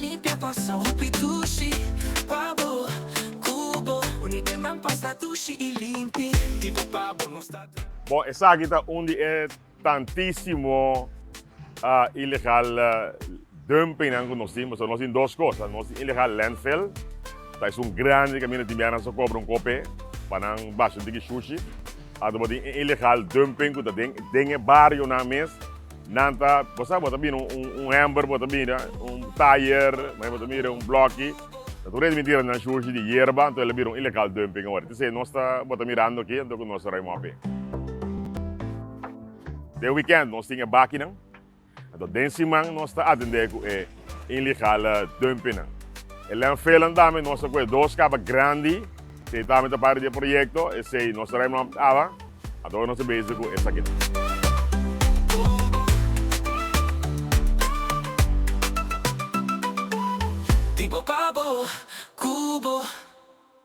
limpia pasa hopi dushi pa bo ku bo Unite man pa sta dushi i limpi Tipo pa bo nos ta Bon, esaki ta un di e tantisimo ilegal dumpingnan ku nos tin, pasobra nos tin dos kos, nos tin ilegal landfill, ta esun grandi kaminda tin biaha nan sa kobra un kope pa nan basha un tiki shushi, anto bo tin e ilegal dumping ku ta den den e barionan mes, nan ta, bo sa bo ta bira un hember, bo ta bira un tayer, bo ta mira un bloki, ta tur e tira nan shushi di yerba, anto el a bira un ilegal dumping awor, esei nos ta bo ta mirando aki anto ku nos ta ruim op. Den weekend nos tin e bakinan, anto den siman nos ta atende ku e ilegale dumpingnan. E landfillnan tambe nos ta kohe dos kaba grandi, esei tambe ta parti di e proyekto, esei nos ta ruim op awa, anto nos ta bezig ku esakinan. Di bo pa bo, ku bo.